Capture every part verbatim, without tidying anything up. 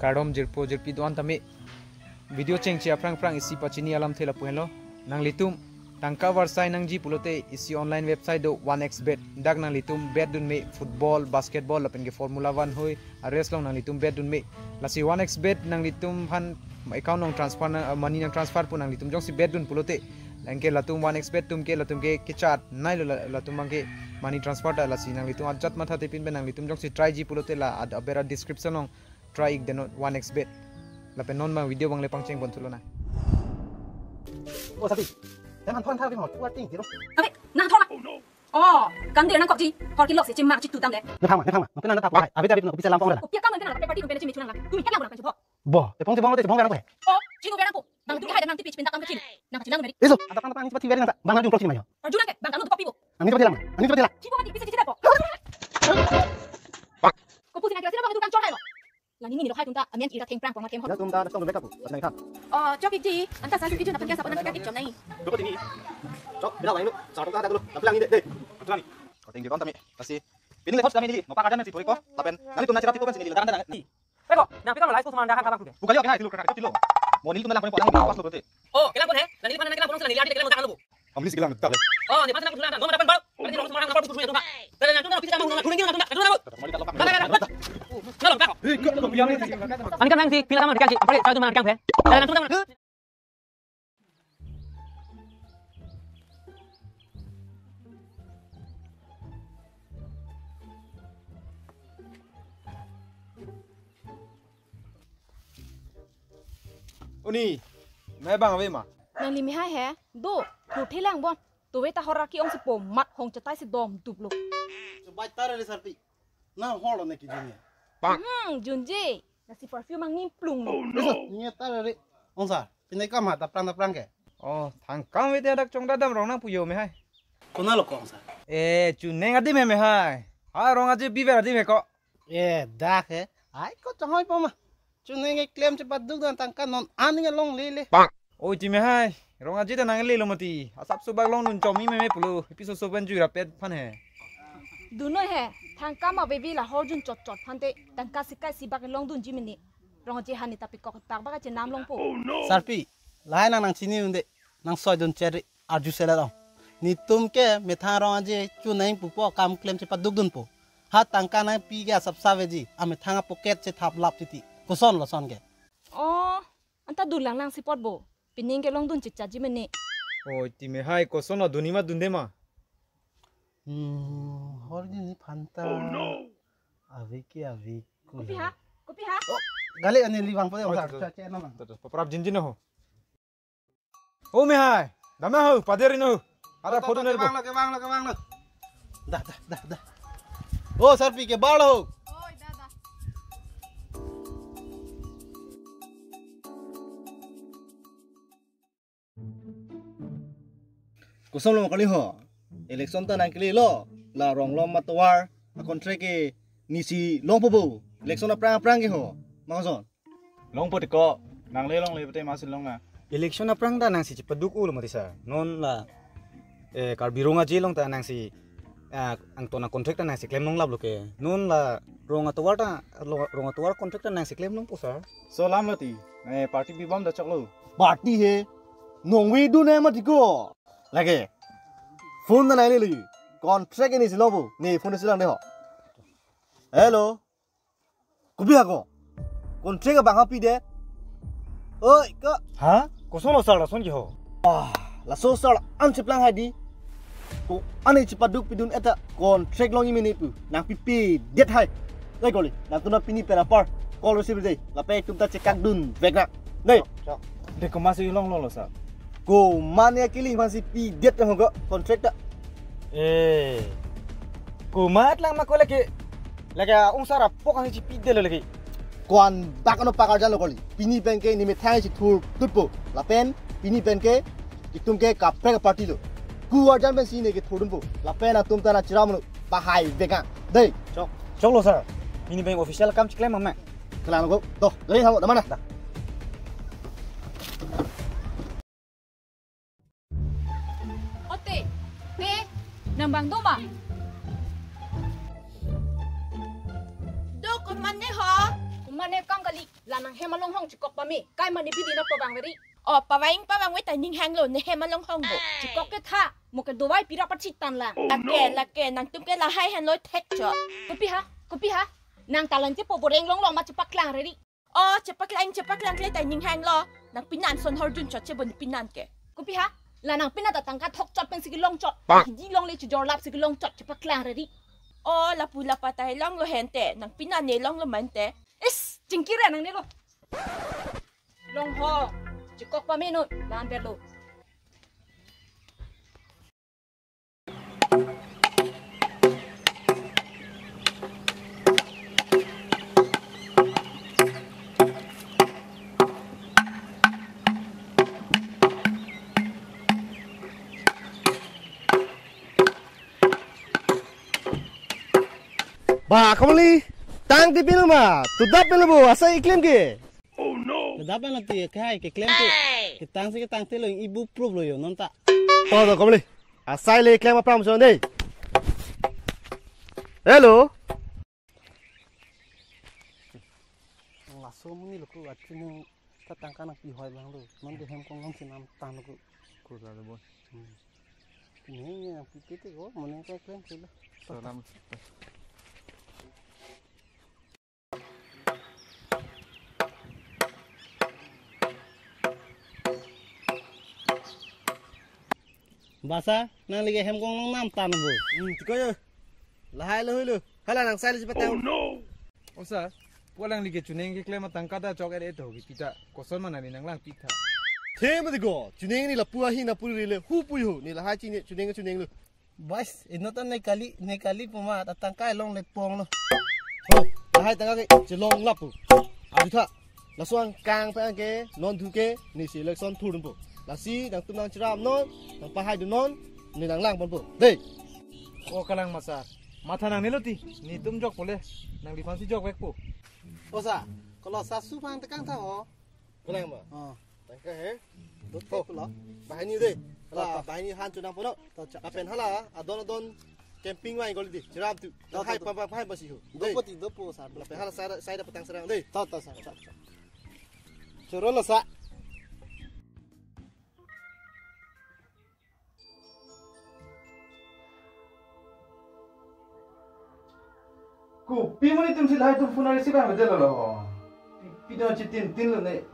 Kardom jirpo jirpi do-an tame. Video chengche aphrang phrang isi pachini alamthe lapu henlo. Nanglitum tangka varsai nangji pulote isi online website do one X bet. Dak nanglitum bet dun me football, basketball lapen ke Formula One hoi a-race along nanglitum bet dun me. Lasi one X bet nanglitum aphan account along transfer na, uh, money nangtransfer pu nanglitum jongsi bet dun pulote. Anke latum one X bet atum ke latum ke kechat nailo la-, latum abang ke money transfer ta, lasi nanglitum ajat mathathe pinpen nanglitum jongsi try ji pulote la ad-, abera description along try ik deno one X bet. Lapen non abang video abang le pangcheng pon thulo nang. Oh, Sarpi. Jangan thon thar bimot. Kuat ting, zero. Kami, nang thon. Oh, kan dia nangkokji. Thor kilok si chim mak chik tu dam de. Nang thang ma, nang thang ma. Nang pinang nang tap. Hai, abi tadi bisa lampong rela. Kopi akam nang pinang, party nang pinang chim chunang lang. Tumi kan lang orang kan jebok. Bo, tepong tepong te tepong nang ko. Oh, chinu berang ko. Bang tumi hai nang tipi chipin takam kecil. Nang kecil nang beri. Isu, ada kan tang tiba tiba nang. Bang nang jumpa sini mayo. Arjuna ke, bang kamu tuh kopi bo. Ani coba lang. Ani coba lang. Chimo mati bisa chicita po. Kopi sini kira sini bang tukang chor hai lo. Lani ni ni lo hai tum ta, amen ira thengprang pong ma them ho. Ya tum ta, tum beka pu. Pas nai kha. Oh, chok ikji, anta sa ikji na pangkas apa nang kak ikjom nai. Dua ini. Chok, bila lain lu. Satu kata dulu. Tapi lagi deh, deh. Satu lagi. Kau tinggi kau tami. Pasti. Pini le thot kami ni. Nopa kadan si puri ko. Lapen. Nani tum na chirap itu kan sini. Daran daran. Ni. Peko, na pika malai sto semandak kan kalang kuke. Bukan yo, kena itu kerja itu lo. Monil tum na laporan kau pas lo berarti. Oh, kelang pon he? Lani pon na kelang pon sini, lihat dia kelang pon tangan lu. Kami sih kelang tak. Oh, dia pas na kelang, nomor delapan bal. Berarti nomor semarang nomor tujuh ya tuh, Pak. Dari nanti nomor kita mau ngomong dulu, ngomong dulu. Kalau enggak. Ani kan nang si pila sama dikasih, apa dia? Satu mana dikasih? Dari nanti nomor. Oni, me bang ave ma? Nangli mehai he? Do, thurthe lang bon. Tove ta hor aki ong si po mat hong chetai si dom duplo. Chubai tare re Sarpi. Na hor lo ne ki jun ye. Hmm, junji. Lasi perfume angni plung lo. Oh, no. Isu, ni tare re. Ong sar, pinai kam ha, daprang daprang ke. Oh, thangkam ave te dak chongdadam rong nang puyo mehai. Konat lo ko ong sar? Eh, chuneng adim he mehai. Ha, Rong Aje biver adim he ko. Eh, dak he. Ai ko chonghoi po ma. Chuneng keklem chepaduk dan tangka non aning along lele. Oi, ti mehai. Rong Aje ta nang lelo mati. Asap subak longdun chomi meme pulo. Episode so pen jui rapet phan he. Dunoi he. Thangkam ave vi la hor jun chot chot phan te. Tangka sikai sibak longdunji mene. Rong Aje hani tapi kok tak bak chenam longpo. Sarpi, lahai nang nang chini unde, nang soi dun cheri arju selat ong. Netum ke methang Rong Aje chuneng pupo kam klem chepaduk dunpo. Ha tangka nangpi ke asap saveji, amethang a pocket chethap lap titi. Koson lo son ke. Oh, anta dulang lang si pot bo. Pining ke longdun chikchaji mene. Oi, ti mehai koson lo duni ma dunde ma. Hmm, hor ni ni phanta. Oh, no. Ave ke ave. Kopi ha? Kopi ha? Oh, gali ani li bang pade. Oh, ong sar, tuh, tuh. Cha, cha, na bang. Tuh, tuh, paprap jinjin ho. Oh, mehai. Dam na ho, pader ino ho. Ada photo ner bo. Kevang lo, kevang lo, kevang lo. Dah, dah, dah, dah. Oh, Sarpi ke bar lo ho. Oh, dah, dah. Koson lo kali ho. Election ta nang kali lo. La Ronglong atovar a contract ke nisi longpo bo. Election aphrang aphrang ke ho. Mangson. Longpo tiko. Nang le longle pute masi long na. Election aphrang ta nangsi chepaduk ulo mati sir. Non la, eh, Karbi Rong Aje along ta nangsi, ah, angton a contract ta nangsi klem longlap lo ke. Non la Rong atovar ta, lo-, Rong atovar contract ta nangsi klem longpo sir. So lam lo ti. Eh, party bibom da choklo. Party he. Nongve dun he mati ko. Lake. Phone na nai le li. Contract ini si longpo. Ni phone si lang de ho. Hello. Kopi ako. Contract abang ha pidet. Oi, ko. Ha? Koson lo sir, lason ke ho. Ah, laso sir an cheplang hadi. Ko ane chepaduk pidun eta contract longji mene pu. Nang pipedet hai. Dei koli, nangtum na pini pen apar call receive dei. Lapen tum ta chekak dun vek na. Dei. Chok. Dei komat si longlo lo sir. Komat ne akili man si pidet ho ko contract ta. Eh. Komat lang ma ko lake. Lake ong sar apok ang si pidet lo lake. Ko-an bak ano pakarjan lo koli. Pini pen ke ni methang si thur tutpo. Lapen pini pen ke itum ke kaprek party lo. Ku arjan pen si ne ke thur dunpo. Lapen atum ta na chiram lo. Pahai vek a. Dei. Chok. Choklo sir. Pini pen official kam chiklem ma. Kelang lo ko. Toh, gari hamo, damana. Da. Ote, te, nang bang do ma? Do komat ne ho? Mane kang kali, la nang hem along hong chekok pame, kai mane bidi na pavang veri. O, pavang pavang ve ta ning hanglo, ne hem along hong bo. Chekok ke tha, mo ke dovai pira pachit tan lang. Lake, lake, nangtum ke lahai henlo thekchot. Kopi ha, kopi ha. Nang talan chepo boreng long long ma chepaklang reri. O, chepaklang, chepaklang kle ta ning hanglo. Nang pinan son hor jun chot chebo ne pinan ke. Kopi ha, la nang pinan ta tangka thok chot pensi kelong chot. Bang. Hidi longle chejor lap si kelong chot chepaklang reri. O, lapu lapa ta longlo hente, nang pinan ne longlo mante. Is, chingki re nang ne lo. Long ho, chekok pame non, lan berlo. Ba, Komali, tang tipin ma, tudap pin bo, asai keklem ke. Kedap an ti kai keklem ke. Ketang si ketang telo ibu proof lo yo non ta. To to Komali. Asai le keklem apram so dei. Hello. Laso amonit lo ku achu ne ta tangka nangpi hoi abang lo. Non de hem kong long chenam tang lo ku. Ku la lo bon. Hmm. Ne ne nangpi te ko mo ne keklem ke lo. Salam. Basa, nangli ke hem kong long nam tan bo. Hmm, tiko yo. Lahai lo hui lo. Hala nang sai lo si patang. Oh no. O sir, pu alangli ke chuning keklem atangka ta chok ere to kita. Koson ma nangli nang langpi tha. The ma tiko, chuning ne lapu ahin apuri le hu pu yo. Ne lahai chini chuning chuning lo. Bas, inut an ne kali, ne kali pu ma, ta tangka long le pong lo. Ho, lahai tangka ke chelong lap pu. Adu tha, laso angkang pen ke, non thu ke, ne si election thur po. Lasi, nangtum nang cheram non, nang pahai dun non, ne nang lang pon po. Dei. O kalang ma sir. Matha nang ne lo ti, netum jok po le, nangliphan si jok vek po. O sir, kalau sasu phan tekang tha ho. Kulang ma? Oh. Tangka he? Dopo pulo. Bahini dei. Hala, to, to. Bahini han chunang pono. To, chak, lapen chak. Hala, adon adon camping wai gol dei. Cheram tu. To, to, hai to. Papa hai basi ho. Dei. Dopo ti, dopo sir. Lapen hala sai sai da patang serang dei. To, to, sir. Chak, chak. Choro lo sir. Kopi amonit atum si lahai atum phone receive ang delo lo. Pi, pi do chitin tin lo ne.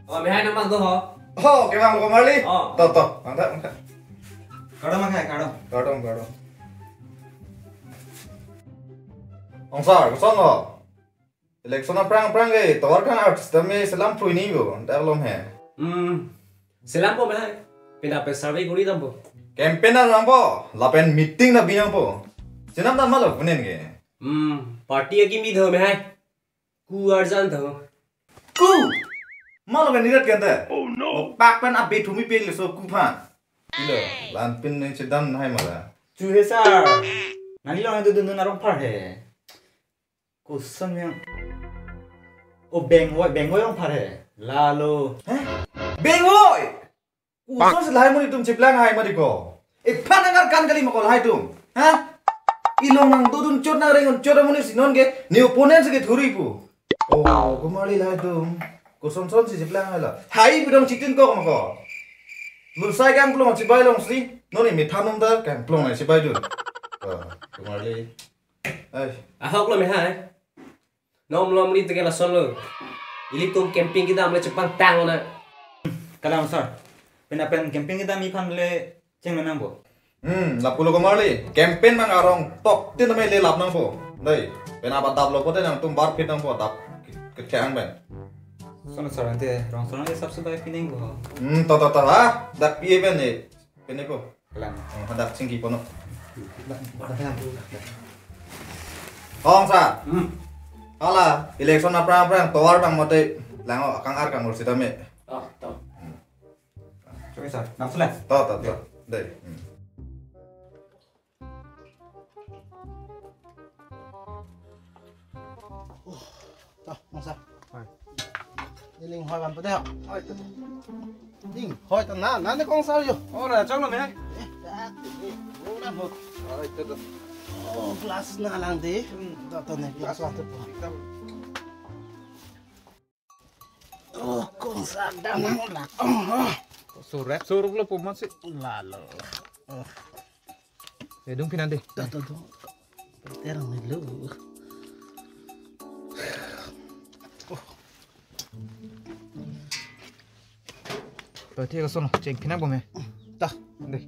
O, mehai nang mang do ho. Ho, kevang lo Marli. O. To, to, mangtha, mangtha. Kardom, mehai, kardom. Kardom, kardom. Ong sir, koson lo? Election aphrang aphrang ke tovar kang artist tame selam phrui ni bo, dak lom he. Hmm. Selam po mehai. Pina pe survey kuri dam po. Campaign nang po, lapen meeting nang binang po. Chenam dam malo punen ke. Hmm. Party agi mi do mehai. Ku arjan do. Ku. Malo ke nirat kente. Oh no. Pak pen abe thumi pe le so ku phan. Ilo, lan pin ne chedan hai mala. Chu he sir. Nangli long do dun dun arong phar he. Koson yang. O bengvoi, bengvoi arong phar he. Lalo. Heh? Bengvoi! Koson si lahai amonit atum cheplang hai mati ko. Ephan nang arkan kali ma ko lahai atum. Ha? Ilong nang dodun chot nang rengun chot amonit si non ke. Ne opponent si ke thuri pu. O, kumari lahai atum. Koson son si cheplang hai la. Hai bidong chitin kok ma ko. Lusai kangplong chibai long si. Non ne methan nung ta kangplong nang chibai dun. O, kumari. Ai. Ahok lo mehai. Nom lom ri teke lason lo. Ilitum camping kedam le chepangtang na. Kalang sir. Pina pen camping kedam iphan le cheng nang bo. Hmm, lapu lo ko Marli. Campaign nang arong tok tin mai le lap nang po. Dei. Pina ba dap lo pote nangtum bar phit nang po dap ke, kethang pen. Son sir ante rong son le sab subai pining bo. Hmm, to to to ha. Dak pi pen ne. Pene po. Kalang. Oh, hadak chingki pono. Ong sir. Hmm. Hala, election aphrang aphrang tovar bang mate lang o kang ar kang ur sitame. Oh, to. Chok sir. Nang sulang. To, to, to. Dei. Hmm. To, Ong sir. Hai. Iling hoi bang pede. Hoi, to. Iling hoi to na, na ne kong sar yo. Oh, la, chok lo me. Eh, ta, eh, oh, na ho. Hoi, to, to. Oh, glass na lang dei. Hmm. Dotone glass vangthupo. Oh, kongsa dam nang lang. Oh, oh. Surep suruk lo pumat si. Lalo. Oh. Edung pinande. Doto, doto. Terang ni lo. Oh. Pati ka sono, cheng pinang bome. Ta. Dei.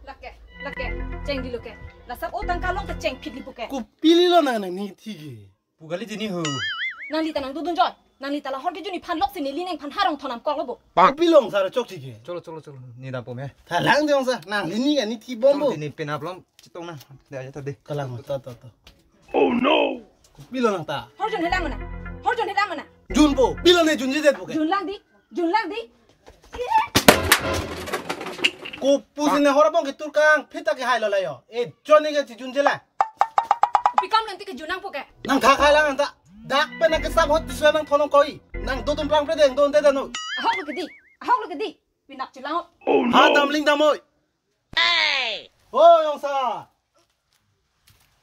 Lake, lake, cheng di lo ke. Laso o tangka long ta cheng phit li pu ke. Kopilo nang nangnithi ke? Pu kali jini ho. Nangli ta nang dodun joi. Nangli ta la hor kejun aphan lok si neli nangphan harong thonam kok lo bo. Kopilo ongsar chokche ke? Cholo, cholo, cholo. Ne dam pome. Tha lang dei ongsar. Nanglini ke nithi bom bo. Cholo, ne penap lom. Chetong na. Dei aja ta dei. Kalang ta ta ta. Oh no. Kopilo nang ta. Hor jun helang mana? Hor jun helang mana? Junpo. Pilo ne junjedet po ke? Jun lang dei. Jun lang dei. Kopusi ne hor abang ke tur kangphit ta kehai lo la yo. E, jonni ke chijunje la. Pi kam nanti kejun nangpo ke? Nang kha khai lang ta. Dak pen nang kesap hot tiswa nang thonong koi. Nang dodun plangpre dei, dodunde dano. Ahok lo ke dei. Ahok lo ke dei. Pinap chelang. Ha damling dam oi. Oi, ongsar.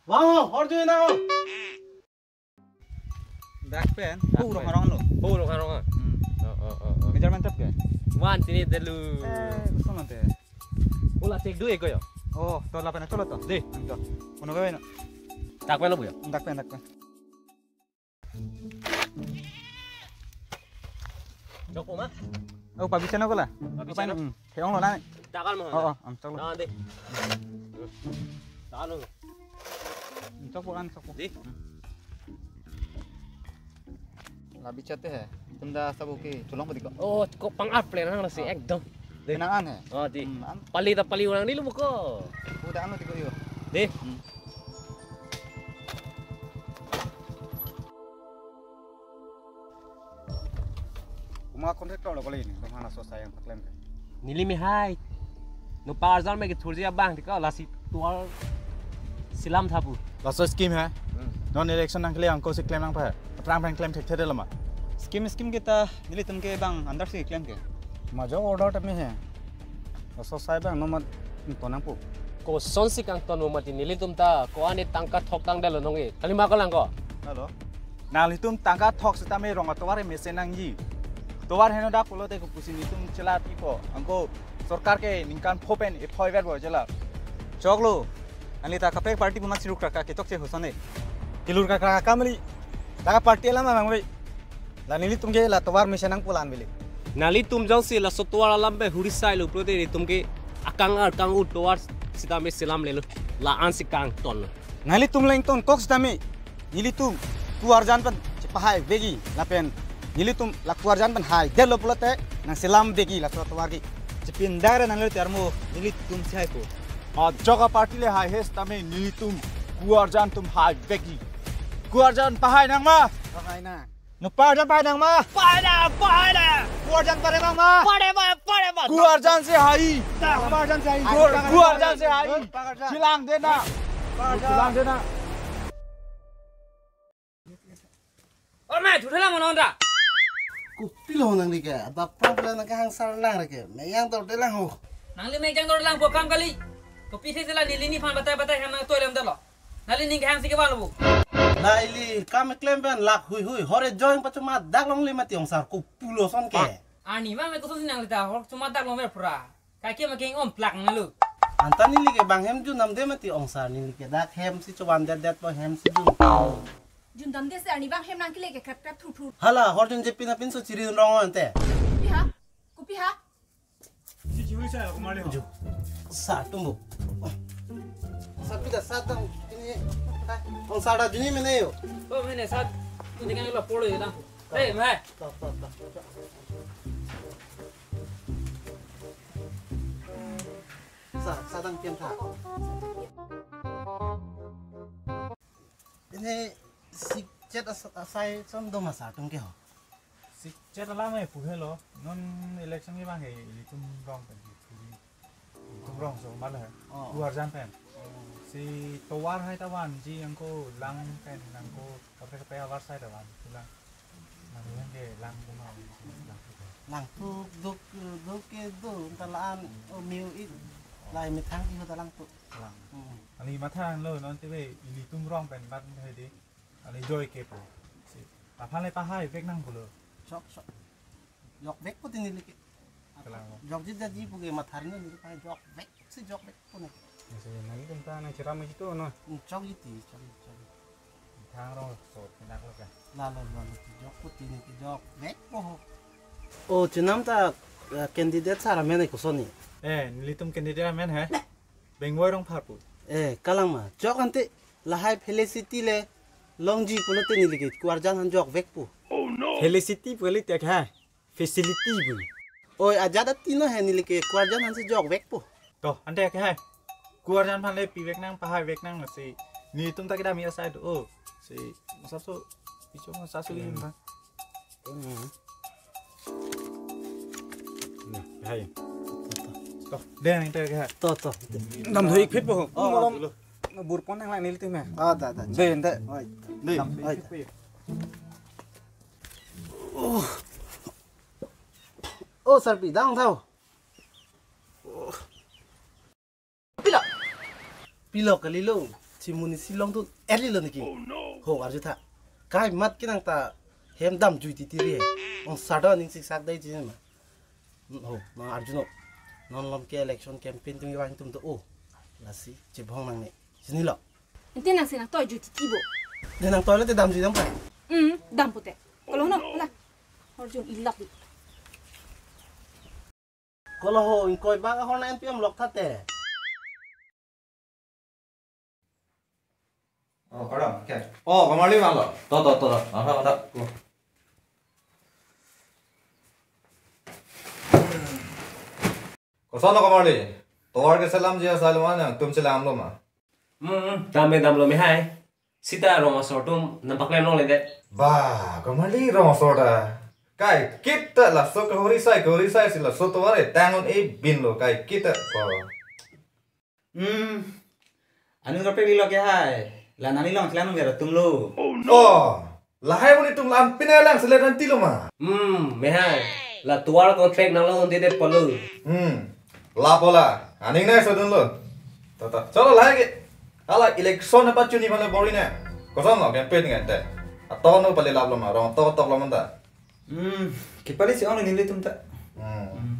Vang ho, hor jun nang ho. Dak pen, dak pen. Hurong harong lo. Hurong harong ah. Hmm. Oh, oh, oh, oh. Measurement tape ke? Wan sini dulu. Eh, kosong nanti. Ula cek dulu eko yo. Oh, to lapen cholo to. Dei. Anto. Kono gawe no? Dak pen lo bu yo. Dak pen, dak pen. Jok ma? Oh, pabisa no kola. Pabisa no? Hmm. He ong lo na. Takal mo. Oh, oh, ang choklo. Na de. Takal lo. Chokpo an chokpo. Di. La bichate hai. Tunda sabo ke cholong pati ko. Oh, ko pang up plan nang si ekdom. Di. Nang an hai. Oh, di. Hmm, an. Pali ta pali orang ni lo ko. Udah anu tiko yo. Di. Hmm. Kuma contractor lo kali ni, lo mana so sayang paklem ke. Neli me hai. No parjan me ke thurji abang tiko lasi tovar selam tha pu. Laso scheme hai. Hmm. Non election nangkele angko si klem nangpo. Aphrang aphrang klem thekthe lo ma. Scheme, scheme kita nelitum ke bang under si klem ke. Majok order tame hai. Laso sai bang no mat ton nangpo. Kosonsi kangton mo mati nelitum ta ko-an ne tangka thok tangdetlo nonke. Kali ma ko lang ko. Hello. Nanglitum tangka thok sitame rong atovar mesen nangji. Tovar heno dak pulote kopusi nelitum chela pipo. Angko sorkar ke ningkan pho pen ephoi ver bo chela. Choklo. Nangli ta kaprek party pu mak siruk raka ketok che hosone. Kelur ka kra kamli. Dak party alam abang bai. La nelitum ke la tovar mesen nangpo la-an beli. Nanglitum jongsi laso tovar alam pen huri sai lo pulote nelitum ke akang ar kang-u tovar sitame selamlelo. La-an si kangton. Nanglitum leng tonkok sitame nelitum kuarjan pen chepahai vekji lapen nelitum la kuarjan pen haidetlo pulote nang selam vekji laso tovar ke. Chepindak re nangli termo nelitum si haipo. Ajok a party le hai he sitame nelitum kuarjan atum hai vekji. Kuarjan pahai nang ma? Pahai nang. No parjan pahai nang ma? Pahai nang, pahai nang. Kuarjan pahai nang ma? Pahai nang, pahai nang. Kuarjan si hai. Ta, kuarjan si hai. Kuar-, kuarjan si hai. Kuarjan. Chelang de nang. Kuarjan. Chelang de nang. Or ma, jhut hala monon ra. Kopilo nangli ke, ada problem nang kehang sar lang re ke. Meyang dorde lang ho. Nangli meyang dorde lang bokam kali. Kopi the sila neli nephan batai batai hem nang toi lam dalo. Nangli ning kehang si kevang lo bu. Nangli kam klem pen lak hui hui. Hore join pa chuma dak longle mati ongsar kopulo son ke. Arni ma me koson si nangli ta hor chuma dak long mer pura. Kaki ma keng om plak na lo. Anta neli ke bang hem jun damde mati ongsar neli ke dak hem si chovan det det po hem si jun. Jun damde si arni bang hem nangkele ke krep krep thru thru. Hala hor junje pin apin so chiri rong ante. Kopi ha? Kopi ha? Ju. Sa tumbu. Sa pida sa tang ini. Hai. Ongsar da juni mene yo. Oh mene sa. Tu dengan lo polo yo tang. Hei, mai. Ta, ta, ta, ta. Sa, sa tang pian tha. Ini sikchet as-, asai som do ma sar atum ke ho. Sikchet alam e pu helo. Non election ke bang he ilitum rong pen hi thuri. Ilitum rong so mal he. Oh. Kuarjan pen. Oh. Si tovar hai ta vanji angko lang pen angko kaprek kaprek avar sai ta van. Lang. Nang lang ke lang kuma lang. Langthuk duk duk ke do ta la-an o miu it. O, Lahai methang iho dalang tu. Kalang. Hmm. Ani mathang lo non tebe ilitum rong pen mat hai di. Ani joike po. Si. Aphan le pahai vek nang pulo. Chok, chok. Jokvekpo tini liki. Kalang. Jokji daji puke matharno neli pahai jokvek. Si jokvekpo ne. Nasi nangtum ta nangcheram itu no. Hmm, chokji ti, chokji, chokji. Thang rong so pinak lo ka. Lalo, lalo, jokpo tini ke jokvekpo ho. O, chenam ta, eh, candidate sar amen e kosonni? Eh, nelitum candidate amen he. Bengwai Rongphar pu. Eh, kalang ma. Jok ante lahai Felicity le longji pulote neli ke kuarjan aphan jokvekpo. Felicity pu le tek he. Facility pu. Oi, ajat atino he neli ke kuarjan aphan si jokvekpo. To, ante ke hai. Kuarjan aphan le pivek nang, pahaivek nang lasi. Nelitum ta kedam ya sai do. O, si, masa so, picho masa so ini, Hmm. Bang. Hmm. Nah, hai. To, deng ante ke hai. To, to. Dam thoi phit po. Oh, Morom. Burpon nang lang nelitum he. Ah, da, da. Deng, deng. Oi. Deng. Dam thoi Oi. phit po. Oh. Oh, Sarpi, dang thau. Pilo. Pilo kalilo. Chimuni si longdun-et lilo niki. Ho, arju tha. Kai mat kenang ta hem damjui titi ri he. Ong sada ning siksak dai chinima. Hmm, ho, nang arjuno. Non malom ke election campaign atum kevang atum do. Oh. Lasi chebhong nangne. Chinilo. Ante nangsi nangtoijui titi bo. Dei nangtoi lote damjui dam kai. Hmm, dam pute. Kalau no, hala. Arjun ilak di. Kolo ho, ingkoi bak ahorna N P M lok thate. Oh, pardon, okay. Oh, Komarli malo. To, to, to, to. Aha, ada. Koson lo Komarli? Tovar keselamji asai lo ma, nangtum chelamlo ma? Hmm, dam me damlo me hai. Sita rong asor atum nangpaklem longle det. Ba, Komarli rong asor ta. Kaiketa laso kahori sai, kahori sai si laso tovar e tangon e bin lo kaiketa ko. Hmm. Anu kapek lilo ke hai. La nani long chelang nung atum lo. Oh. Lahai mo netum lam pine lang selet nanti lo ma. Hmm, me hai. La tovar contract nanglo unde det polo. Hmm. Lapu la. Aning nai sodun lo. Tata. Cholo lahai ke. Hala election apa chuni pale bori ne. Koson lo campaign ngan te. Aton lo pale lap lo ma. Rong tok tok lo manda. Hmm. Kipali si on nelitum ta. Hmm. Hmm.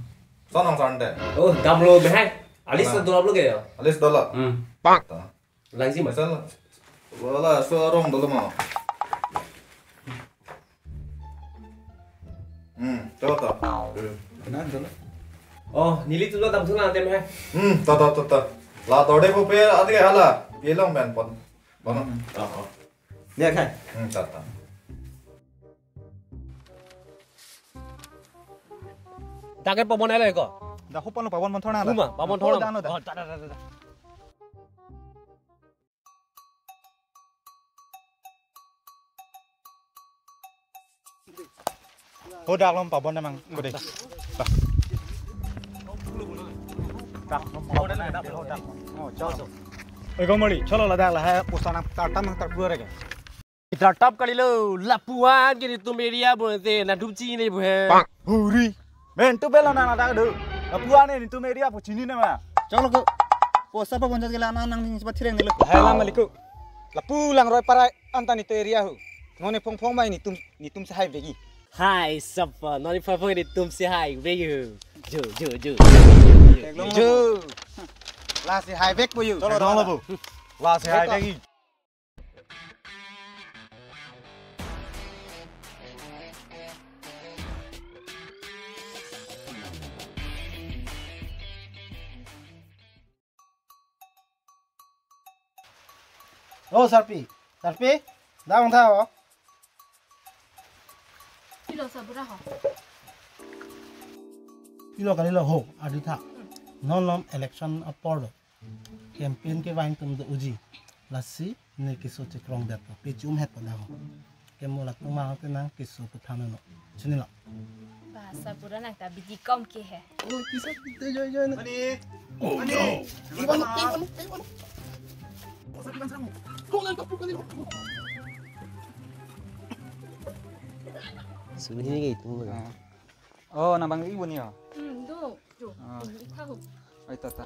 Son ang san te. Oh, damlo me hai. Alis Nah. Dolap lo ke ya? Alis dolap. Hmm. Pak. Tata. Langji ma? Masal. Wala so arong dolo ma. Hmm, to to. Kenan dolo. Oh, nelitum lo dam suna antem he. Hmm, to to to to. La tode po pe adi hala. Pelong ben pon. Pon. Hmm. Oh, oh. Dia kan? Hmm, to to. Dak ke pabon ele ko. Dak ho pon pabon mon thorna la. Uma, pabon thorna. Oh, da, da, da. Oh, da, da, da, da. Ho dak lom pabon namang kode. Dak. Dak lom pabon namang, dak, ho dak. Oh, chalo. Oi, Komarli, chalo ladak lahai posa nang tartam nang tarpura ke. Tartap kalilo, lapuan ke netum area bo te, nangtum chini bo he. Huri. Men tu belo na na do. Lapuan ne netum area po chini nama. Chalo ko. Posa pabon jat ke la nang nang ni sepat thireng nilo. Hai la maliko. Lapu Langroi Parai anta netum area ho. None phong phong mai netum, netum si haivekji. Hai sapa, none phong phong netum si haivekji ho. Jo, jo, jo. Jo. La si haivekpo jo. Chalo dong lo bo. La si haivekji. Oh, Sarpi. Sarpi, dang tha ho. Pilo sabura ho. Pilo kalilo ho, adi tha. Non lom election apor lo. Campaign kevang atum do uji. Lasi ne keso chekrong det. Pe chum het pada ho. Kemo latum ma te nang keso pethan no. Chinilo. Ba sabura nang ta bidi kom ke he. Oh, kisa kita joy joy na. Ani. Oh, ani. Iwan, iwan, iwan. Kau nang kapuk kali. Suni ke itu. Oh, nang bang ibu ni ya? Hmm, do. Jo. Ah. Ini tahu. Ai tata.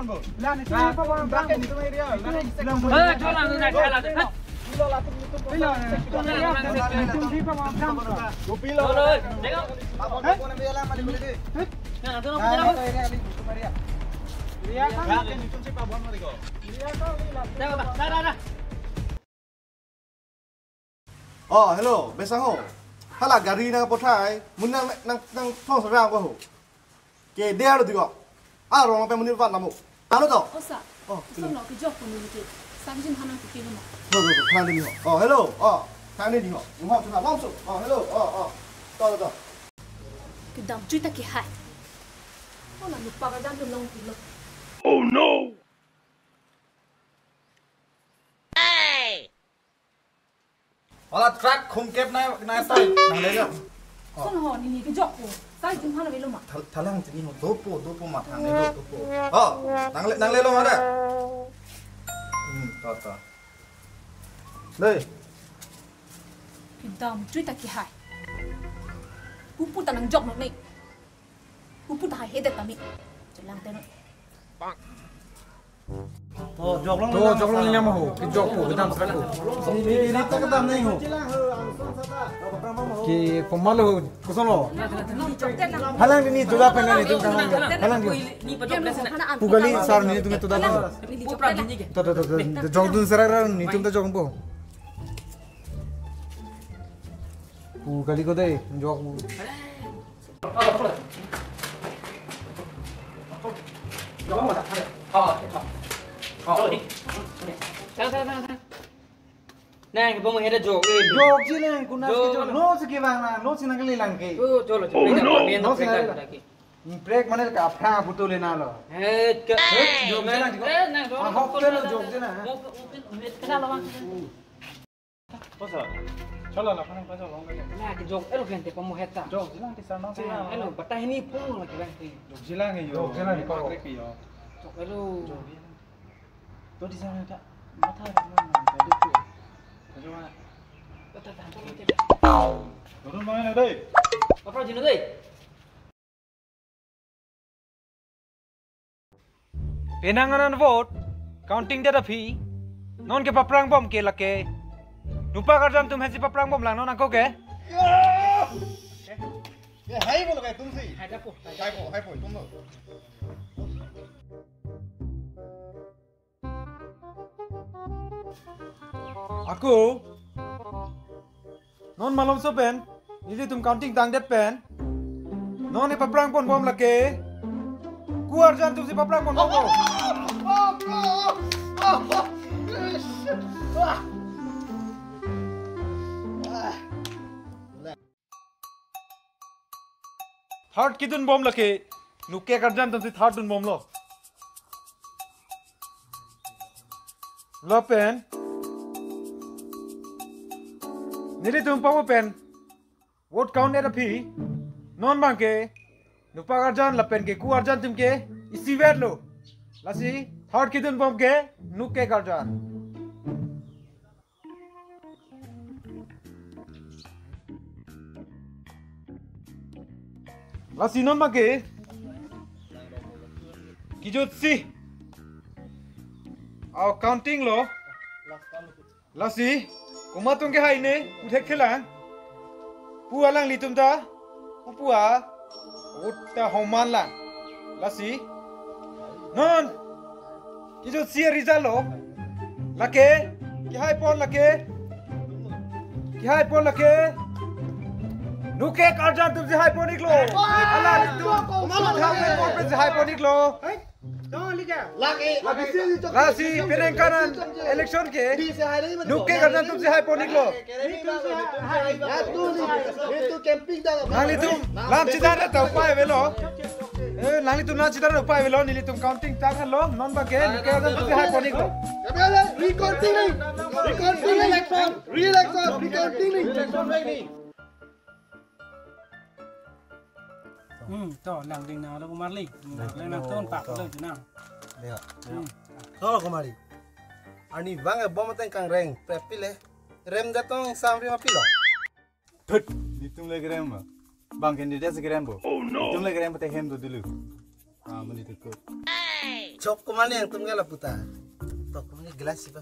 Pabon bo. La netum si pabon abang. Ke netum area. La netum. Eh, jola, jola, jola, jola. Pilo, netum si pabon abang. Pilo, jola. Pabon, pabon, pabon, pabon. Area kan? Area kan? Dah, dah, dah, dah. Oh, hello, Besang ho. Hala gari nangpathai, mun nang nang nang thong sarang ko ho. Ke dia lo digo. Ah, rong pe mun van namo. Ano to? O sir. Oh, sir, lo kejok ko neli ke. Sir, jin hanang ke kilo ma. Go, go, go, thang ni ho. Oh, hello. Oh, thang ni ho. Ni ho, thang langsung. Oh, hello. Oh, oh. To, to, to. Kedam juta ke hai. Oh, la lupa ka jam long kilo. Oh no! Hala truck khumkep na na stoi nang le jo. Son ho, neli kejok ko. Kai jumhan avelo ma? Thal-, thalang chini ho, dopo, dopo ma thang ne, dopo. Oh, nangle, nanglelo ma da? Hmm, to, to. Dei. Kedam chui ta kehai. Pupu ta nangjok nang ne. Pupu ta haihedet ta me. Chelang te no. To, joklong To, joklong niya mo ho. Kejok po, kedam srak po. Ni, ni, ni, ta kedam nang ho. Ke pemalo, koson lo. Halang ni, to da pen ni, to da pen. Halang ni. Pu kali sar ni, to da pen. To, to, to, to, jok dun srak ra ni, to da jok po. Pu kali ko dei, jok. Nang, kebong heda jok, eh. Jok si nang, kuna Jok, si jok. Ano? No si kevang na, no si nangkali lang ke. Oh, cholo, cholo. Oh, no. Nang, nang, No si nang, nangkali lang. Imprek mane ka aphrang putu le na lo. Eh, ke. Eh, jok si nang, jok. Eh, nang, jok. Ah, hok ke lo jok si na. Jok, jok, jok. Kena lo, Bang. Kosa? Cholo la, panang paso long ke. Na, kejok elo kente pamu heta. Jok jilang ke sana. Eh, elo, bata hini pung lagi bang ti. Jok jilang ke yo. Jok jilang ke yo. Jok elo. Jok jilang. To di sana ta. Mata mana tadi tu. Ajo mana? Tata tata tata. Turun mana dei? Apa jino dei? Penang anan vote, counting det aphi, non ke paphrang bom ke lake. Nupa karjan tum hesi paphrang bom lang non ako ke. ये हाई बोलो क्या तुमसे? हाई को, हाई को, हाई को, तुम लोग। Ako, non malomso pen, nelitum counting tangdet pen, non ne paphrang pon bom lake, ku arjan tumsi paphrang pon bom ko. Third kedun bom lake, nuke karjan tumsi third dun bomlo. Lapen, nelitum pamu pen, vote count det aphi, non bang ke, nupa karjan lapen ke ku arjan tum ke, isivet lo. Lasi, third kedun bom ke, nuke karjan. Lasi non bang ke, kejut si, au counting lo. Lasi, komat atum ke hai ne, uthek thelang. Pu alanglitum ta, pu pu a, ut ta homan lang. Lasi, non, kejut si result lo. Lake, kehai pon lake. Kehai pon lake. Nuke karjan tumsi hai pon iklo. Alanglitum, umat thang pen pon pensi hai pon iklo. Lake, lake. Lasi, penang kanan election ke. Nuke karjan tumsi hai pon iklo. Nanglitum, lam chedar ta upai avelo. Eh, nanglitum lam chedar upai avelo, nelitum counting tanglo, non bang ke, nuke karjan tumsi hai pon iklo. Recounting ni. Recounting ni. Re-election. Re-election. Recounting ni. Hmm, to, langding nanglo Kumar Lee. Hmm, lang nangton pak to. Lo, Junang. Ya. Hmm. To, Kumar Lee. Arnivang e bom ateng kangreng, prep pile. Rem jatong samri ma pilo. Thut, nelitum le kerem ba. Bang candidate si kerem bo. Oh, no. Nelitum le kerem pate hem do dulu. Ah, mani tu ko. Chok Kumar Lee nangtum ke lapu ta. Tok Kumar Lee glass si ba.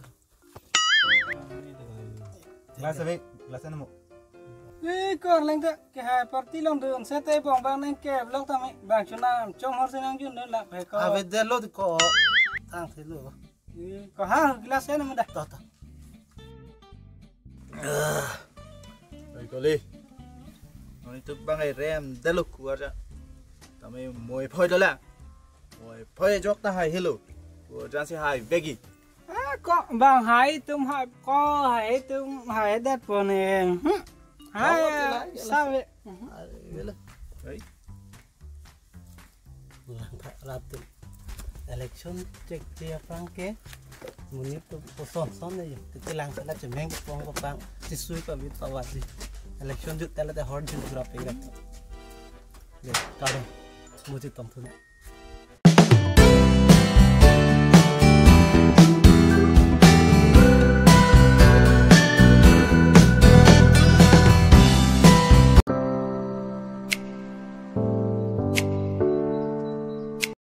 Glass ave, glass anu mo. Eh, ko arleng ta, kehai party along dun, seta bong bang nangkep lok tame, bang chunam, chonghor si nangjun dun la, pe ko. Ave det lo ko, tang si lo. Eh, ko ha, glass anu mo da. To, to. Oi, koli. Nelitum bang ai rem det lo ku arjan. Tame moi phoi dolang. Moi phoi jok ta hai helo. Ku arjan si hai vekji. Ah, ko bang hai atum hai, ko hai atum haidet pon e. Hmm. Hai, Bawa tilai, ya, save. Hai, velo. Hai. Lang pha rat atum. Election check che aphrang ke. Monit atum koson son ne. Te lang sala chemeng pon ko pang. Chisui pa bit pa wasi. Election jut tala te hor jut grab pe grab. Le, kardom. Mo chetong thu ne.